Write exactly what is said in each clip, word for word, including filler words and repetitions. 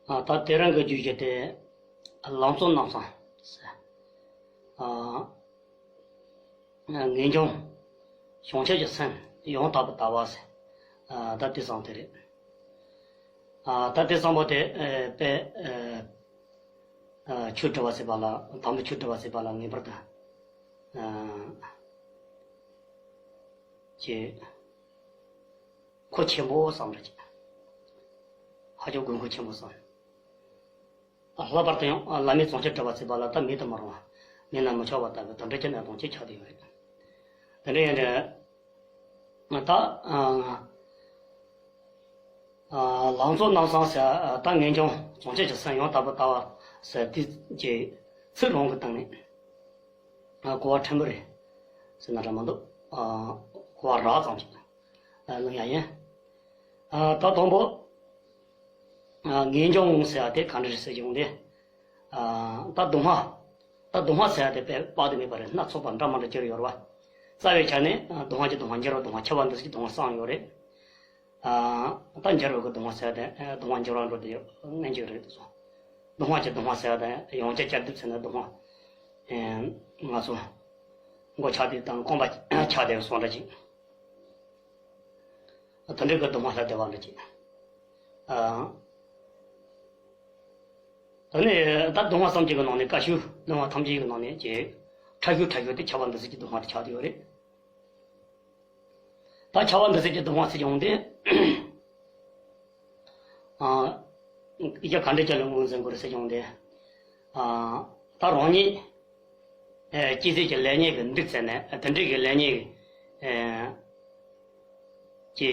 ཨ། ད་དེ་རིང་གི་བརྗོད་གཞི་དེ་ལམ་གཙོ་རྣམ་གསུམ་ཟེར། ཨ། ངེས་འབྱུང་། བྱང་ཆུབ་ཀྱི་སེམས་ཡང་དག་པར་ལྟ་བ་ཟེར། ཨ། ད་དེ་བསམ་དེ་རེད། ཨ། ད་དེ་བསམ་པ་དེ་ཨ་དཔེ་ཨ་ཨ་ཆོས་སྒྲུབ་པ་ཟེར་བ་ལ། དམ་པའི་ཆོས་སྒྲུབ་པ་ཟེར་བ་ལ་ངེས་པར་དུ་ཨ་ཅེས་མཁོ་ཆེན་པོ་བསམ་རེད། ཧ་ཅང་དགོས་མཁོ་ཆེན་པོ་བསམ། ལྷག་པར་དུ་ཡང་བླ་མའི་བྱང་ཆུབ་སྒྲུབ་པ་ཟེར་བ་ལ་ད་མེད་དུ་མི་རུང་བ། མེད་ན་མི་ཆོག་པ་ལྟ་བུའི་དེ་འདྲ་གྱི་གནས་སྟངས་ཅིག་ཆགས་བསྡད་ཡོད་རེད། དེ་འདྲ་ཡིན་དུས་ད་ཨ་ཨ་ལམ་གཙོ་རྣམ་གསུམ་ཟེར། ད་ངེས་འབྱུང་བྱང་ཆུབ་ཀྱི་སེམས་ཡང་དག་པར་ལྟ་བ་ཟེར་དེ་ཀྱི་ཚིག་རང་གི་སྟེང་ནས་ཨ་གོ་བ་ཕྲན་བུ་རེད་ཟེར་ན་འདྲ་མི་འདུག་ཨ་གོ་བ་རགས་ཙམ་ཞིག་ཨ་གླེང་ཡ་ཡིན། ཨ་ད་དང་པོ་ཨ་ངེས་འབྱུང་ཟེར་བ་དེ་ག་འདྲ་རེད་ཟེར་བྱུང་སྟེ། ཨ་ད་སྡུག་བསྔལ། ད་སྡུག་བསྔལ་ཟེར་བ་དེ་དཔེ་དཔག་ཏུ་མེད་པ་རེད། སྣ་ཚོགས་པ་འདྲ་མི་འདྲ་ཅིག་ཡོད་རེད་བ། རྩ་བའི་ཆ་ནས་ཨ་སྡུག་བསྔལ་གྱི་སྡུག་བསྔལ། འགྱུར་བའི་སྡུག་བསྔལ། ཁྱབ་པ་འདུ་བྱེད་ཀྱི་སྡུག་བསྔལ་གསུམ་ཡོད་རེད། ཨ་ད་འགྱུར་བའི་སྡུག་བསྔལ་ཟེར་བ་དེ་ཨ་སྡུག་བསྔལ་འགྱུར་བ་འགྲོ་དེ་ཡོད་ངན་ཅིག་རེད་དུ་སོང་། སྡུག་བསྔལ་གྱི་སྡུག་བསྔལ་ཟེར་བ་དེ་ཡང་བསྐྱར་བསྐྱར་སྡུག་ཟེར་ན་སྡུག་བསྔལ་ཨེ་ང་ཚོ་མགོ་ཆགས་དེ་དང་རྐང་པ་ཆགས་དེ་སོང་འདྲ་ཅིག་དེ་འདྲའི་གི་སྡུག་བསྔལ་ལ་བདེ་བ་འདྲ་ཅིག་ཨ་དེ་ནས་ད་སྡུག་བསྔལ་གསུམ་གྱི་གི་ནང་ནས་དཀའ་ཤོས། སྡུག་བསྔལ་ཐམས་ཅད་ཀྱི་ནང་ནས་ཀྱི་ཕྲ་ཤོས་ཕྲ་ཤོས་དེ་ཁྱབ་པ་འདུ་བྱེད་ཀྱི་སྡུག་བསྔལ་དེ་ཆགས་བསྡད་ཡོད་རེད། ད་ཁྱབ་པ་འདུ་བྱེད་ཀྱི་སྡུག་བསྔལ་ཟེར་བྱུང་སྟེ། ཨ་ཡ་ག་འདྲ་ཅིག་ལ་ངོས་འཛིན་དགོས་རེད་ཟེར་བྱུང་སྟེ། ཨ་ད་རང་ཉིད་ཨེ་སྐྱེས་ཚད་ཀྱི་ལེགས་ཉེས་ཀྱི་འདུག་ཚད་ནས། དེ་འདྲའི་གི་ལེགས་ཉེས་ཀྱི་ཨེ་ཀྱི་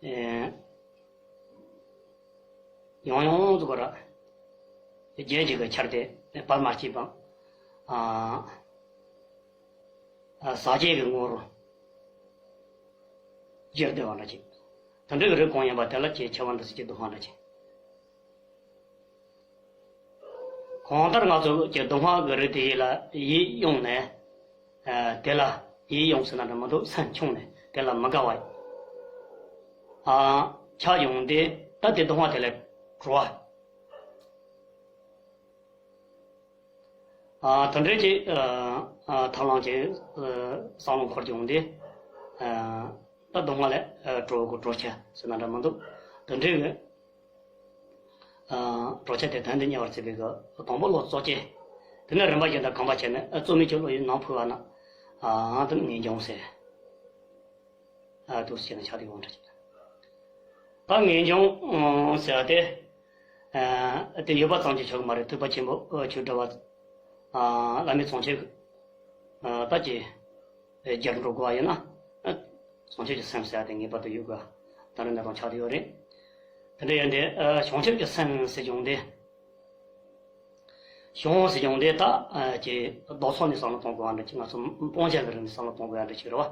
ཨེ་ཡང་ཡང་དུ་གོ་ར་རྒྱན་གཅིག་གི་ཆར་ཏེ་བར་མ་སྐྱེས་པ། ཨ་ཨ་ཟག་བཅས་ཀྱི་ངོ་བོར་གྱུར་བསྡད་པ་འདྲ་ཅིག་དེ་འདྲའི་གི་རིགས་གང་ཡིན་པ་དེ་ལ་ཀྱི་ཁྱབ་པ་འདུ་བྱེད་ཀྱི་སྡུག་བསྔལ་འདྲ་ཅིག་གང་ལྟར་ང་ཚོ་ཀྱི་སྡུག་བསྔལ་གྱི་རིགས་དེ་ཡིད་ལ་ཡིད་ཡོང་ནས། ཨ་དེ་ལ་ཡིད་ཡོང་ཟེར་ན་འདྲ་མི་འདུག་སེམས་ཆུང་ནས་དེ་ལ་མི་དགའ་བ་ཨ་ཆགས་ཡོང་སྟེ། ད་དེ་སྡུག་བསྔལ་དེ་ལས་གྲོལ་བ། ཨ་དེ་འདྲའི་ཀྱི་ཨ་ཨ་ཐབས་ལམ་གྱི་ཨ་བསམ་བློ་འཁོར་ཡོང་སྟེ། ཨ་ད་སྡུག་བསྔལ་ལས་ཨ་གྲོལ་དགོས། གྲོལ་ཆ་ཟེར་ན་འདྲ་མི་འདུག་དེ་འདྲའི་གི་ཨ་གྲོལ་ཆ་དེ་དོན་དུ་གཉེར་བར་བྱེད་པའི་གི་དང་པོ་བློ་གཙོ་ཆེ། དེ་ནས་རིམ་པ་བཞིན་དུ་གོམས་པ་བྱས་ནས། ཨ་གཙོ་མེད་ཀྱི་བློ་ཡིས་ནང་ཕུལ་བ་ན། ཨ་དེ་ངེས་འབྱུང་ཟེར། ཨ་འདུག་སེ་བྱས་ན་ཆགས་དེ་ཡོང་འདྲ་ཅིག་ད་ངེས་འབྱུང་ཟེར་བ་དེ། ཨ་དེ་ཡོད་པ་ཙམ་གྱིས་ཆོག་གི་མ་རེད། ཐེག་པ་ཆེན་པོ་ཨ་ཆོས་སྒྲུབ་པ། ཨ་བླ་མའི་བྱང་ཆུབ་ཨ་ད་ཀྱི་རྒྱུར་འགྲོ་དགོས་པ་ཡིན་ན། ཨ་བྱང་ཆུབ་ཀྱི་སེམས་ཟེར་བ་དེ་ངེས་པར་དུ་ཡོད་དགོས། ད་རེས་གནས་སྟངས་ཆགས་བསྡད་ཡོད་རེད། དེ་འདྲ་ཡིན་དུས་ཨ་བྱང་ཆུབ་ཀྱི་སེམས་ཟེར་བྱུང་སྟེ། བྱང་ཟེར་བྱུང་སྟེ་ད་ཨ་ཀྱི་ལྡོག་ཕྱོགས་ནས་བསམ་བློ་གཏོང་དགོས་པ་འདྲ་ཅིག་ང་ཚོ་སྤང་བྱ་གི་རིགས་ནས་བསམ་བློ་གཏོང་དགོས་པ་འདྲ་ཅིག་རེད་བ།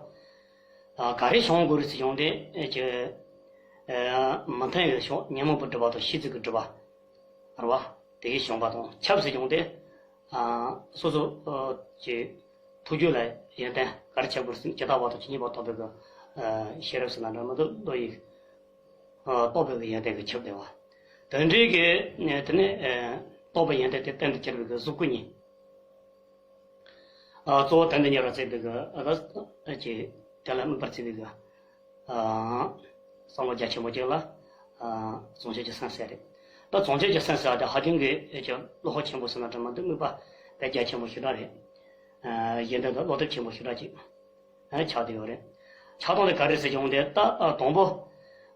ཨ་ག་རེ་བྱང་དགོས་རེད་ཟེར་བྱུང་སྟེ། ཨ་ཀྱི་ཨ་མི་མཐུན་པའི་ཕྱོགས། ཉོན་མོངས་པའི་སྒྲིབ་པ་དང་ཤེས་བྱེད་ཀྱི་སྒྲིབ་པ་རེད་བ། དེ་གའི་བྱང་བ་དང་། ཁྱབ་ཟེར་བྱུང་སྟེ། ཨ་སོ་སོ་ཨ་ཀྱི་ཐུགས་རྒྱུད་ལ་ཡོན་ཏན་ག་རེ་ཁྱབ་དགོས་རེད་ཟེར་ན། ཇི་ལྟ་བ་དང་ཇི་སྙེད་པ་རྟོགས་པའི་གི་ཨ་ཤེས་རབ་ཟེར་ན་འདྲ་མི་འདུག་བློ་ཡིས་ཨ་རྟོགས་པའི་གི་ཡོན་ཏན་གྱིས་ཁྱབ་བསྡད་པ། དེ་འདྲའི་གི་དེ་ནས་ཨ་རྟོགས་པའི་ཡོན་ཏན་དེ་རྟེན་དུ་གྱུར་པའི་གི་གཟུགས་སྐུ་གཉིས། ཨ་གཙོ་བོ་དོན་དུ་གཉེར་བར་བྱེད་པའི་གི་ཨ་ཀྱི་དེ་ལ་དམིགས་པར་བྱེད་པའི་གི་ཨ་བསམ་བློ་རྒྱ་ཆེན་པོ་ཅིག་ལ་ཨ་བྱང་ཆུབ་ཀྱི་སེམས་ཟེར་རེད། ད་བྱང་ཆུབ་ཀྱི་སེམས་ཟེར་བ་དེ་ཧ་ཅང་གི་ཨ་ཀྱི་བློ་ཁོག་ཆེན་པོ་ཟེར་ན་འདྲ་མི་འདུག་དམིགས་པ་དཔེ་རྒྱ་ཆེན་པོ་ཞེ་དྲག་རེད། ཨ་གཞན་དོན་དུ་བློ་གཏད་ཆེན་པོ་ཞེ་དྲག་ཅིག་ཨ་ཆགས་བསྡད་ཡོད་རེད། ཆགས་སྟངས་དེ་ག་རེ་ཟེར་བྱུང་སྟེ། ད་ཨ་དང་པོ་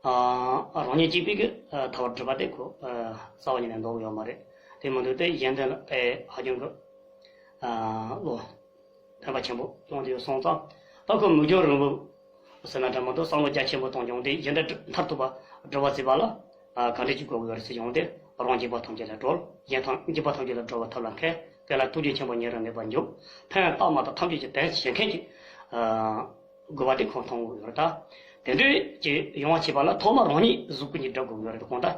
ཨ་རང་ཉིད་གཅིག་པུས་ཀྱི་ཨ་ཐར་པ་སྒྲུབ་པ་དེ་ཁོ་ཨ་རྩ་བ་ཉིད་ནས་འདོར་གྱི་ཡོད་མ་རེད། དེ་མི་འདུག་སྟེ་གཞན་དོན་ལ་དཔེ་ཧ་ཅང་གི་ཨ་བློ་ཕན་པ་ཆེན་པོ་བྱུང་སྟེ་ཡོད་སོང་ཙང་། ད་ཁོ་མིག་རྒྱང་རིང་པོ་ཟེར་ན་འདྲ་མི་འདུག་བསམ་བློ་རྒྱ་ཆེན་པོ་གཏོང་བྱུང་སྟེ། གཞན་དོན་མཐར་ཐུག་པ་སྒྲུབ་པ་བྱེད་པ་ལ་ཨ་ག་འདྲ་ཅིག་དགོས་ཀྱི་ཡོད་རེད་ཟེར་བྱུང་སྟེ། རང་འཇིགས་པ་ཐམས་ཅད་ལས་གྲོལ། གཞན་ཐམས་འཇིགས་པ་ཐམས་ཅད་ལས་གྲོལ་བའི་ཐབས་ལ་མཁས། དེ་ལ་ཐུགས་རྗེ་ཆེན་པོ་ཉེ་རིང་མེད་པར་འཇུག་ཕན་ཡོན་རྟག་མ་དང་ཐམས་ཅད་ཀྱི་དོན་བྱེད་མཁན་གྱི་ཨ་དགོས་པ་དེ་ཁོ་མཐོང་གི་ཡོད་རེད། ད་དེ་འདྲའི་ཅིག་ཡོང་བ་བྱེད་པ་ལ་ཐོག་མར་རང་ཉིད་གཟུགས་སྐུ་གཉིས་སྒྲུབ་དགོས་ཀྱི་ཡོད་རེད། ཁོང་ད་